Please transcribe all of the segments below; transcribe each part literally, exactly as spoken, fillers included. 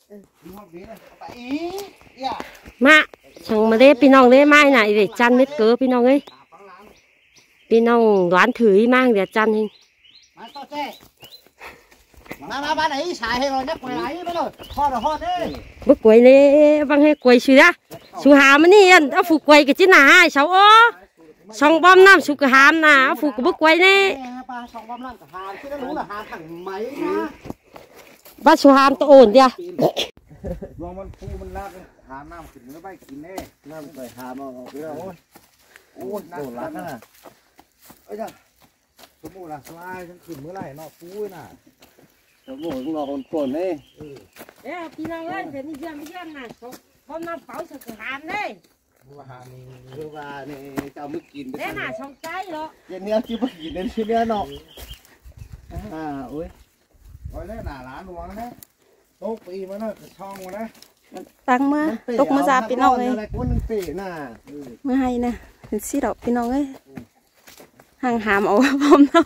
ꞌMá, săng ꞌmá ꞌlế ꞌpi ꞌnọng ꞌlế ꞌmá ꞌnị, ꞌdệt ꞌchăn mết cớ ꞌpi ꞌnọng ới. ꞌPi ꞌnọng đoán thử ꞌmá ꞌdệt ꞌchăn ꞌhêng. ꞌMá, ꞌmá, ꞌmá, ꞌmá, đảy sai ꞌhêng ꞌnị, quay lại ꞌmá ꞌnị. Hot rồi, hot đi. Báu quay ꞌnị, báu ꞌhế quay su đa. Su hả ꞌmá ꞌnị ăn, áo phủ quay cái chứ nả hai sáu ó. Song bom ꞌnặm su ꞌcọ hảm ꞌnị, áo phủ ꞌcọ báu quay ꞌnị. Song bom ꞌnặm ꞌcọ hảm, chứ nó lú là hảm thẳng máy ꞌnị. Bát su hàm tao ổn đi à. Lông ꞌmắn phu ꞌmắn lắc, hả ꞌnặm khửn ꞌmá ꞌvạy kin ꞌnị. ꞌNặm ꞌcọ hả ꞌmá ꞌnị. Ôi, ôi, ꞌnặm ꞌcọ lắc ꞌnị. Ôi da. Su mù là su ai, khửn ꞌmá ꞌvạy ꞌnọ phu ꞌnị. Su mù ꞌcọ ổn ổn ꞌnị. Ê, ꞌpi ꞌnọng ơi, ꞌdệt ꞌnị ꞌdiam ꞌdiam ꞌnị, song bom ꞌnặm páo săng ꞌcọ hàm ꞌnị. Hả ꞌnị, ꞌmá ꞌnị, chảu ꞌmá kin. Ê, ꞌnị song ꞌchái ꞌnọ. ꞌDệt ꞌnị chứ ꞌmá kin ꞌnị chứ ꞌnị ꞌnọ. À, ôi. Ôi, ꞌnị nả lán luông ꞌnị. Tốc ꞌpi ꞌmá ꞌnị, ꞌcọ song ꞌmá ꞌnị. Tắc ꞌmá, ꞌmắn pể tốc ꞌmá áo dạp hắc ꞌpi ꞌnọng ơi. Ôn ꞌnị pể ꞌnị. ꞌMá ꞌhại ꞌnị, hên ꞌsịt ꞌnị ꞌpi ꞌnọng ơi. Hăng hàm au bom ꞌnặm.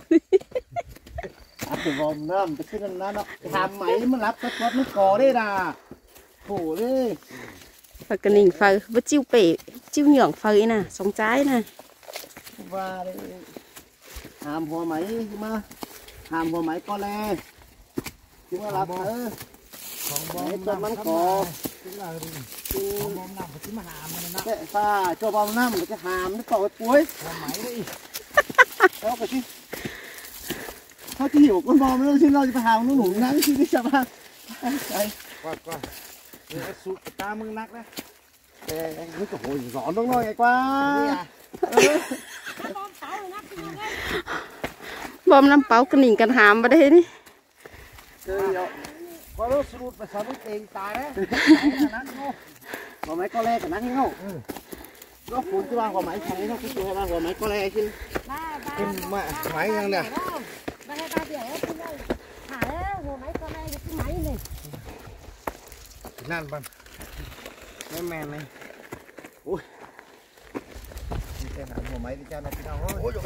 À, bom ꞌnặm, ꞌcọ khửn ꞌnặn ꞌnọ. Hàm máy ꞌmá lắp tắt quát ꞌmá ꞌcọ ꞌlế đa. Khổ ꞌlế. Phaư ꞌcọ ꞌninh phaư, báu ꞌchịu pể, ꞌchịu nhỏng phaư ꞌnị, song ꞌchái ꞌnị. Wa ꞌlế. Hàm hua máy chứ ꞌmá. Hàm hua máy ꞌcọ ꞌlế. Chứ ꞌmá lắp ꞌmá. Song bom ꞌnặm ꞌcọ. Song bom ꞌnặm ꞌcọ chứ ꞌmá hàm ꞌnị ꞌnị. Tệ pha, ꞌchọ bom ꞌnặm ꞌcọ chứ hàm ꞌnị ꞌcọ ꞌvạy puối. Hua máy ꞌlế. Chảu ꞌcọ chứ. Chảu ꞌchí ꞌhiu ꞌcốn bom ꞌnị chứ ꞌnị ꞌchí pay hàm ꞌnị ꞌnụ ꞌnăng chứ đi chảu ꞌva. Ai. Quay, quay. Ê, sụt ta ꞌmứng nắc ꞌnị. Ê, ê, ꞌnị ꞌcọ hôi gió ꞌnọng ꞌnọi ꞌnị quay. Ui à. Bom ꞌnặm páo ꞌcọ ꞌninh căn hàm ꞌva đảy ꞌnị. Ê, yo. Quay ꞌlụk sụt pay sa ꞌmứng têng ta ꞌnị. Hua máy ꞌcọ ꞌlế ꞌcọ nắc ꞌnị ꞌnọng. Ơ. ꞋLụk phun chứ ꞌva hua máy săng ꞌnị ꞌnọng, chứ hua máy ꞌcọ ꞌlế chứ. Chứ ꞌmá, máy ꞌnăng ꞌnị. Hua máy ꞌcọ ꞌlế chứ máy ꞌnị. ꞌNặn ꞌva. ꞌMen ꞌmen ꞌnị. Ôi. Đi xem hua máy đi chăng ꞌnị ꞌpi ꞌnọng ơi. Ôi dồi.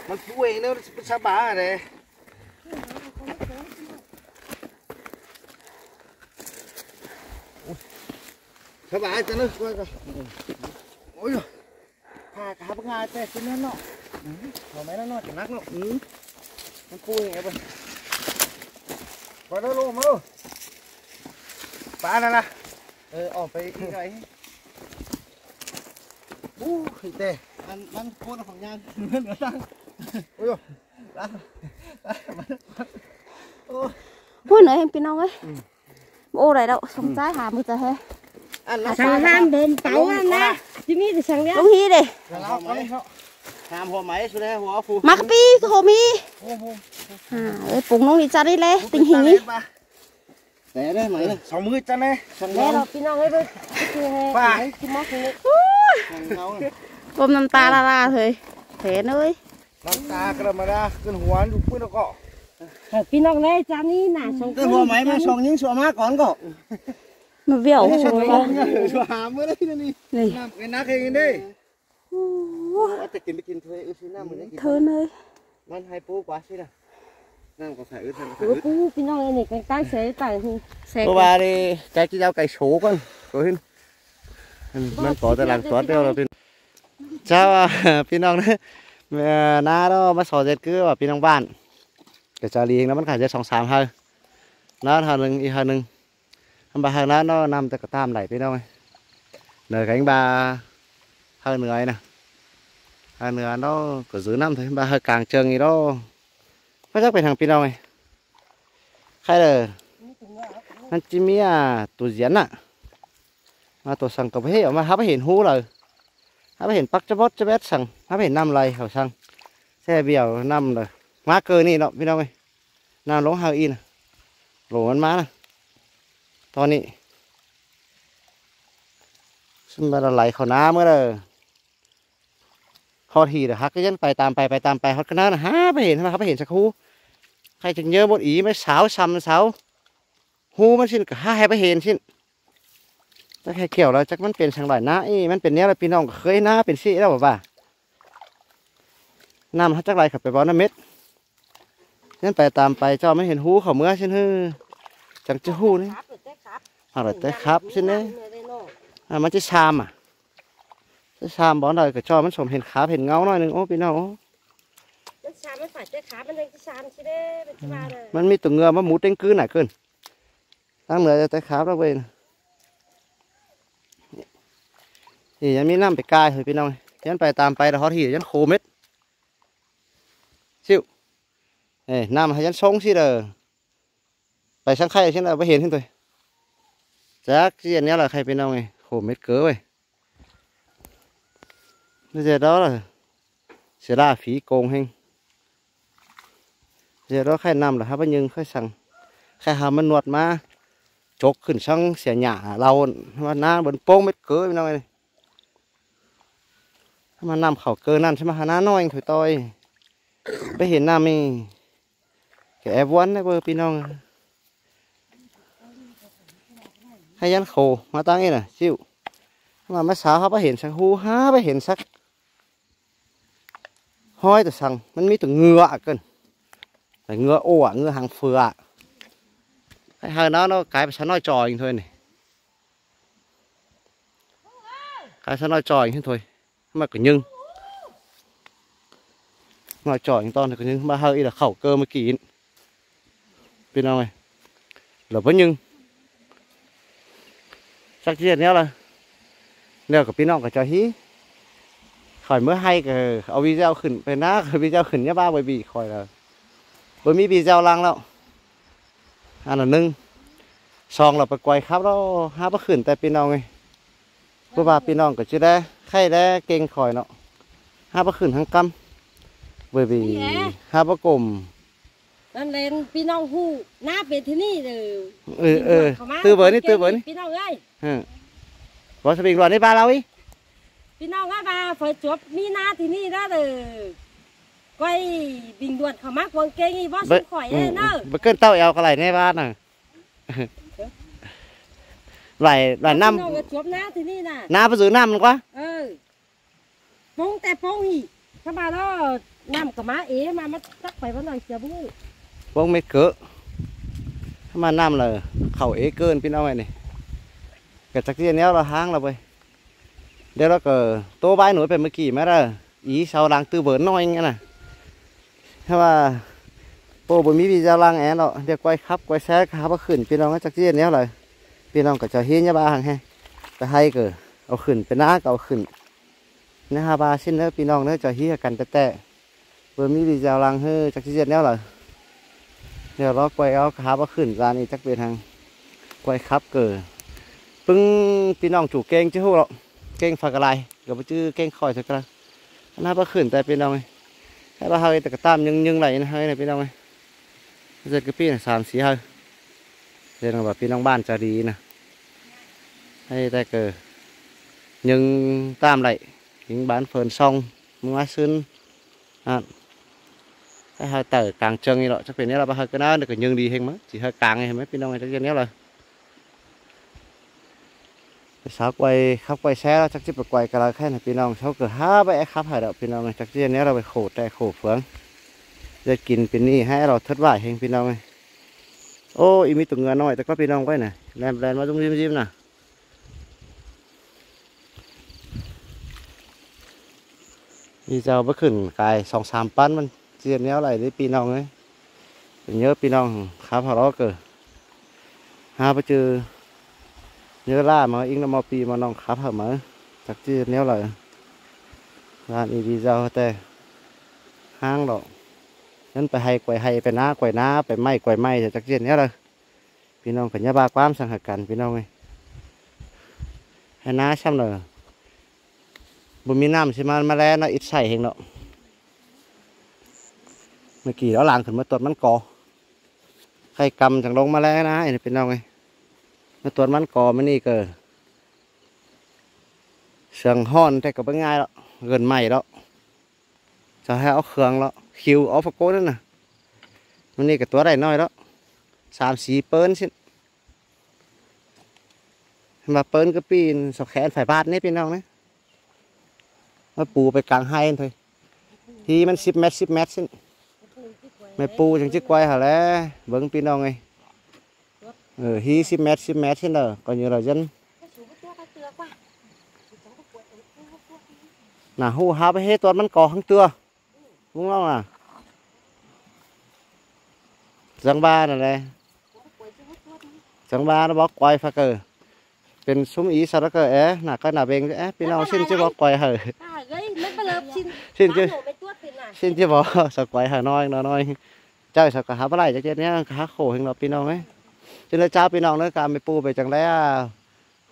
ꞌMắn phuê ꞌnị, ꞌmắn sa bá ꞌnị. Ôi. Sa bá chăng ꞌnị, quay coi. Ôi dồi. Hả, hả báu ꞌngai ꞌtẹ ꞌsịn ꞌnặn ꞌnọ. Hua máy ꞌnặn ꞌnọ, ꞌcọ nắc ꞌnọ. Ừ. ꞌMắn phuê ꞌnị ꞌva. Quay ꞌlụk ꞌlụk ꞌmá ꞌlụk. Pá ꞌnặn ꞌnị. Ơ, ỏm pay ꞌnị ꞌnọi. Ú, ꞌi ꞌtẹ. ꞌMắn, ꞌmắn ꞌcốn khong ꞌnhang. ꞌMắn ꞌnớ tăng. Ôi dồi. Ôi, ꞌnớ ꞌhêng ꞌpi ꞌnọng ơi. Ừ. Ô, đảy đaư, song ꞌchái hả ꞌmự ꞌchái ꞌhế. Ăn ꞌnị. Săng hàm bom páo ꞌnặn ꞌnị. Chứ ꞌmí ꞌtẹ săng ꞌnị. Lông ꞌhí đê. Hàm hua máy, hàm hua máy, su đe hua phu. Mắc pi ꞌcọ hô ꞌmí. Hô, hô. À, ơi, pung ꞌnọng đi chăn đi lé, tình hình đi. Té đé máy ꞌnị. Song ꞌmự chăn đé. Săng đé đaư. Rồi, ꞌpi ꞌnọng ơi, bơ. Pá. Máy chứ mắc ꞌnị. Săng ꞌnị. Bom ꞌnặm ta la la thôi. Thế ơi. ꞌNặm ta ꞌcọ đa ꞌmá đa, ꞌcứn hua ꞌnị ꞌpứng ꞌnị ꞌcọ. Ờ, ꞌpi ꞌnọng ơi, chăn ꞌnị ꞌnạ, song ꞌcứn hua máy ꞌmá song ꞌnhính sua ꞌmá cón ꞌcọ. ꞌMá ꞌviạu. Ê, song ꞌnị, sua hả ꞌmá đé ꞌnị. ꞌNị. ꞌNặm, ê, nắc ꞌhêng đê. Ú. Ơ, ꞌtẹ kin ꞌmá kin thôi, ư, ꞌsịn ꞌnặm ꞌmự đé kin. Thơm ơi. ꞌMắn hảư pú ꞌquá ꞌsịn ꞌnạ. ꞌNặm ꞌcọ sai ư, ꞌnặm ꞌcọ sai ư. Ơ, pú, ꞌpi ꞌnọng ơi ꞌnị, cai ꞌtáng sai ꞌtáng ꞌhụ. Sai. Pú ꞌva đê, cai ꞌchí au cai sổ ꞌcọn. Cô ꞌhịn. ꞌMắn pó ꞌtẹ lăng tuat ꞌlẹo ꞌpi. Chảu, à, ꞌpi ꞌnọng ꞌnớ. Ơ, ꞌná ꞌnọ ꞌmá so ꞌdệt ꞌcứ ꞌva ꞌpi ꞌnọng bản. ꞌCọ chảu đi ꞌnớ ꞌmắn khả ꞌdệt song sam hảư. ꞌNá hảư ꞌnưng, ꞌi hảư ꞌnưng. ꞌMắn ꞌva hảư ꞌná ꞌnọ ꞌnặm ꞌtẹ ꞌcọ tam đảy ꞌpi ꞌnọng ơi. ꞌNớ kéng ꞌva hảư ꞌnưa ꞌnị ꞌnạ. Hảư ꞌnưa ꞌnọ ꞌcọ dú ꞌnặm thôi, ꞌmắn ꞌva hảư cang ꞌchương ꞌnị ꞌnọ. ꞌMá chắc pên hăng ꞌpi ꞌnọng ơi. Khay đaư. ꞌMắn ꞌchí ꞌmí, à, tô diến ꞌnạ. ꞌMá tô săng ꞌcọ báu ꞌhế, ꞌmá hảư báu hên hú đaư. Hảư báu hên pắc chắp bót chắp bét săng, hảư báu hên ꞌnặm đaư hảư săng. Xe ꞌviạu ꞌnặm đaư. ꞌMá ꞌcọ ꞌnị ꞌnọ, ꞌpi ꞌnọng ơi. ꞌNặm ꞌlống hảư ꞌnị ꞌnạ. Lông ꞌmắn ꞌmá ꞌnạ. Ton ꞌnị. Sưng ꞌva đaư đảy khảu ꞌná ꞌmá đaư. Hót hỉ đaư hák ꞌcọ dên pay tam pay, pay tam pay, hót ꞌcọ ꞌnặn ꞌnạ, hảư báu hên, hảư báu hên sắc hú. Khay chắc ꞌnhớ bốt ꞌnị ꞌmá sáu, săm sáu. Hú ꞌmắn ꞌsịn ꞌcọ hảư báu hên ꞌsịn. Chắc ꞌhế kiẻo đaư, chắc ꞌmắn pên săng đảy ꞌná, ê, ꞌmắn pên ꞌnéo đaư ꞌpi ꞌnọng ꞌcọ khới ꞌná pên ꞌsịn đaư ꞌva. ꞌNặm hảư chắc đảy khảu pay báu ꞌnặm mết. ꞌNhắng pay tam pay ꞌchọ ꞌmắn hên hú khảu ꞌmứa ꞌsịn ꞌhứ. Chắng ꞌchí ꞌhụ ꞌnị. Khắp rồi té khắp. Hoặc là té khắp ꞌsịn ꞌnị. À, ꞌmắn ꞌchí sam à? ꞌChí sam bón đảy ꞌcọ ꞌchọ ꞌmắn sôm hên khắp hên ꞌngáu ꞌnọi ꞌnưng. Ố ꞌpi ꞌnọng ố. ꞌMắn sam ꞌmắn phải té khắp ꞌmắn đang ꞌchí sam ꞌchí ꞌlế. ꞌMắn ꞌchí ꞌva đảy. ꞌMắn ꞌmí tô ꞌngựa ꞌmá mú ꞌtếng ꞌcứ nả ꞌcợn. Táng ꞌnưa té khắp ꞌlẹo ꞌvới. Ê, ꞌnhắng ꞌmí ꞌnặm pay cai thôi ꞌpi ꞌnọng. ꞌNhắng pay tam pay đa hót ꞌhí ꞌnhắng khô mết. ꞌSịu. Ê, ꞌnặm hảư ꞌnhắng sống ꞌsịn đa. Pay săng khay ꞌsịn đa báu hên ꞌsịn thôi. Chắc ꞌchí ꞌnéo đaư khay ꞌpi ꞌnọng ơi. Khô mết ꞌcứ ꞌvới. ꞌNéo ꞌdệt đó là sia đa phí công ꞌhêng. ꞌDệt đó khay ꞌnặm đa hảư báu ꞌnhứng khay săng. Khay hảư ꞌmắn ꞌnuột ꞌmá. Chốc khửn săng sia nhả lau ꞌmá ná bón pông mết ꞌcứ ꞌpi ꞌnọng ơi. ꞌMá ꞌnặm khảu ꞌcứ ꞌnặn ꞌchí ꞌmá hảư ná ꞌnọi thôi ꞌtoi. Báu hên ꞌnặm ꞌmí. Kẻ ép ꞌvắn ꞌnị ꞌpưa ꞌpi ꞌnọng. Hảư ꞌnhắng khô ꞌmá táng ꞌnị nả, ꞌsịu. ꞌMá ꞌmá sáo hảư báu hên săng ꞌhụ, hảư báu hên săng. ꞌHói tô săng, ꞌmắn ꞌmí tô ꞌngựa ꞌcợn. Phải ꞌngựa ổ, ꞌngựa hàng phửa. Hảư ꞌnặm ꞌnọ, cai pay sáo ꞌnọi choi thôi ꞌnị. Cai sáo ꞌnọi choi thôi. ꞌMá ꞌcọ ꞌnhứng. ꞌNọi choi ꞌtọn ꞌcọ ꞌnhứng, ꞌmá hảư ꞌnị đa khảu ꞌcứ ꞌmá kin. ꞌPi ꞌnọng ơi. Lỏ báu ꞌnhứng. Chắc ꞌchí ꞌnéo đaư. ꞌNéo ꞌcọ ꞌpi ꞌnọng ꞌcọ ꞌchọ ꞌhí. Khỏi ꞌmứa ꞌhạy ꞌcọ au video khửn pay ná, video khửn ꞌnhá ꞌva ꞌvới ꞌpi khỏi đaư. Báu ꞌmí video lăng ꞌlẹo. Ăn ꞌnặn ꞌnưng. Song lỏ pay quay khắp ꞌlẹo, hảư báu khửn ꞌtẹ ꞌpi ꞌnọng ơi. Báu ꞌva ꞌpi ꞌnọng ꞌcọ ꞌchí đé, khay đé ꞌkêng khỏi ꞌnọ. Hảư báu khửn ꞌhăng ꞌcắm. ꞋVới ꞌpi hảư báu ꞌcốm. ꞌNặn ꞌlẹn ꞌpi ꞌnọng ꞌhụ, ná pên ꞌthí ꞌnị đaư. Ừ, ừ. Tư vấn đi, tư vấn đi. ꞌPi ꞌnọng ơi. Ừ. Bó sa bình luận đi ba lau ý. ꞌPi ꞌnọng ơi, ꞌva phải chuốp ꞌmí ná ꞌthí ꞌnị đaư đaư. Quay bình luận khảu ꞌmá cuông ꞌkêng ꞌnị bó sung khỏi ꞌnớ. Báu ꞌcợn ꞌtạu eo ꞌcọ lai ꞌnê ꞌva nả. Lai, lai ꞌnặm. ꞌPi ꞌnọng ơi, chuốp ná ꞌthí ꞌnị nả. Ná báu dú ꞌnặm ꞌquá. Ừ. Pông ꞌtẹ pông ꞌnị. Khắm ꞌva đó ꞌnặm ꞌcọ ꞌmá ế ꞌmá ꞌmá chắc pay ꞌva ꞌnọi sia bú. Pông mết ꞌcứ. Khắm ꞌva ꞌnặm lỏ khảu ế ꞌcợn ꞌpi ꞌnọng ơi ꞌnị. ꞌCọ chắc ꞌchí ꞌnéo lỏ ꞌháng lỏ ꞌvới. Đéo lỏ ꞌcọ tô bái nổi pay ꞌmưa ꞌkị ꞌmá đaư. Ý sau lăng tư vấn ꞌnọi ꞌnị nả. Khắm ꞌva ꞌpưa báu ꞌmí video lăng ꞌnị lỏ. Đéo quay khắp quay share khắp ꞌva khửn ꞌpi ꞌnọng chắc ꞌchí ꞌnéo lỏ. ꞌPi ꞌnọng ꞌcọ ꞌchọ ꞌhí ꞌnhá ꞌva hăng ꞌhê. Pay ꞌhạy ꞌcọ au khửn pay ná ꞌcọ au khửn. ꞌNéo hảư ꞌva ꞌsịn ꞌnớ ꞌpi ꞌnọng ꞌnớ ꞌchọ ꞌhí hảư căn ꞌtẹ ꞌtẹ. Báu ꞌmí video lăng ꞌhứ chắc ꞌchí ꞌnéo lỏ. ꞌNéo lỏ quay au khắp ꞌva khửn dàn ꞌnị chắc pên hăng. Quay khắp ꞌcọ. ꞌPứng ꞌpi ꞌnọng chủ kênh ꞌchí ꞌhụ lỏ. Kênh phải ꞌcọ lai. ꞌCọ báu ꞌchư kênh khỏi thôi ꞌcọ lai. Ăn hảư báu khửn ꞌtẹ ꞌpi ꞌnọng ơi. Hảư ꞌva hảư ꞌtẹ ꞌcọ tam ꞌnhứng ꞌnhứng lai ꞌnớ hảư ꞌnị ꞌpi ꞌnọng ơi. ꞌDệt ꞌcọ ꞌpi ꞌnị sam sí hảư. ꞌDệt ꞌva ꞌpi ꞌnọng bản ꞌchọ đi nả. Hảư ꞌtẹ ꞌcọ ꞌnhứng tam lai. ꞌNhứng bản phơn song. ꞌMưa ꞌmá ꞌsứn. Ăn. Hảư hảư tảy cang ꞌchương ꞌnị lỏ, chắc pên ꞌnị lỏ ꞌva hảư ꞌcọ ná, ꞌcọ ꞌnhứng đi ꞌhêng ꞌmá. Chỉ hảư cang ꞌnị ꞌhêng ꞌmá, ꞌpi ꞌnọng ơi, chắc ꞌchí ꞌnéo lỏ. Pay sáo quay khắp quay share lỏ, chắc ꞌchí pay quay ꞌcọ lai khay nả ꞌpi ꞌnọng, sau ꞌcọ hảư báu é khắp hảư đaư ꞌpi ꞌnọng ơi, chắc ꞌchí ꞌnéo lỏ pay khổ ꞌtẹ khổ phướng. ꞌDệt kin pên ꞌnị hảư lỏ thất vả ꞌhêng ꞌpi ꞌnọng ơi. Ô, ꞌnị ꞌmí tô ꞌngựa ꞌnọi, ꞌtẹ ꞌcọ ꞌpi ꞌnọng quay nả, len len ꞌmá dúm dim dim nả. ꞌVideo báu khửn cai song sam ꞌpắn ꞌmắn ꞌchí ꞌnéo lai đé ꞌpi ꞌnọng ơi. Nhớ ꞌpi ꞌnọng khắp hảư lỏ ꞌcọ. Hảư báu ꞌchư. Nhớ ꞌlạ ꞌmá inh ꞌnọng ꞌmá ꞌpi ꞌmá ꞌnọng khắp hảư ꞌmá. Chắc ꞌchí ꞌnéo lai. Dàn ꞌnị ꞌvideo ꞌtẹ. ꞌHáng lỏ. ꞌNhắng pay ꞌhạy quay ꞌhạy, pay ná quay ná, pay ꞌmạy quay ꞌmạy, chắc ꞌchí ꞌnéo lai. ꞌPi ꞌnọng ꞌcọ ꞌnhá ꞌva ꞌquám săng hảư căn ꞌpi ꞌnọng ơi. Hảư ná ꞌsắm lỏ. Báu ꞌmí ꞌnặm ꞌsịn ꞌmá ꞌmá ꞌlé ꞌnọ ít say ꞌhêng lỏ. ꞌMưa ꞌkị lỏ lăng khửn ꞌmá tuột ꞌmắn co. Khay căm chắng lông ꞌmá ꞌlé ná, ꞌnị ꞌpi ꞌnọng ơi. ꞌMá tuột ꞌmắn co ꞌmá ꞌnị ꞌcọ. Sương ꞌhọn ꞌtẹ ꞌcọ báu ꞌngai lỏ. Gơn ꞌmạy lỏ. Chả hảư au khương lỏ, khiu au phả ꞌcốn ꞌnặn nả. ꞌMá ꞌnị ꞌcọ tuột đảy ꞌnọi lỏ. Sam sí ꞌpớn ꞌsịn. ꞌMá ꞌpớn ꞌcọ ꞌpi ꞌnị, song khen phải bát ꞌnị ꞌpi ꞌnọng ꞌnị. ꞌMá pú pay cang ꞌhay thôi. ꞌHí ꞌmắn síp mét, síp mét ꞌsịn. ꞌMá pú chắng ꞌchí quay hảư ꞌlé, bớng ꞌpi ꞌnọng ơi. Ờ, hí síp mét, síp mét ꞌsịn đa, ꞌcọ ꞌnhớ ꞌlẹo ꞌdọn. Nả ꞌhụ hák ꞌhế ꞌtọt ꞌmắn co ꞌhăng ꞌtưa. ꞌPứng ꞌlống nả. Chắng ꞌva nả ꞌlẹ. Chắng ꞌva ꞌnọ bók quay ꞌphạ ꞌcọ. Pên ꞌsúm ꞌí sau ꞌcọ é, nả ꞌcoi nả beng é, ꞌpi ꞌnọng ꞌsịn ꞌchí bók quay hảư. ꞌSịn ꞌchí, ꞌsịn ꞌchí bók sau quay hảư ꞌnọi, ꞌnọi ꞌnọi. Chaư sau ꞌcọ hák báu đảy chắc ꞌchí ꞌnị, ꞌcọ hák khổ ꞌhêng ꞌnọ ꞌpi ꞌnọng ꞌnị. ꞌChớ ꞌnớ ꞌcháo ꞌpi ꞌnọng ꞌnớ, ꞌcọ ꞌmí ꞌpu pên chắng đé,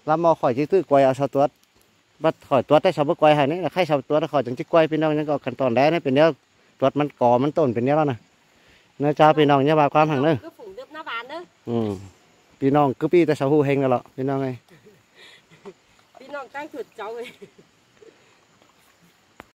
ꞌlắm ꞌmo khỏi ꞌchí ꞌtự quay au sau ꞌtọt. Bắt khỏi ꞌtọt ꞌtẹ sau báu quay hảư ꞌnị, ꞌkhạy sau ꞌtọt khỏi chắng ꞌchí quay ꞌpi ꞌnọng, ꞌnhắng ꞌcọ khăn tỏn đé ꞌnị, pên ꞌnéo ꞌtọt ꞌmắn co ꞌmắn tổn pên ꞌnéo ꞌlẹo nả. ꞌNớ ꞌcháo ꞌpi ꞌnọng ꞌnhá ꞌva ꞌquám hẳn ꞌnớ. ꞌPi ꞌnọng ꞌcứ ꞌpi ꞌtẹ sau ꞌhụ ꞌhêng ꞌnọ ꞌlẹo ꞌpi ꞌnọng ꞌnị. ꞌPi ꞌnọng ꞌtáng chuột cháu ꞌnị.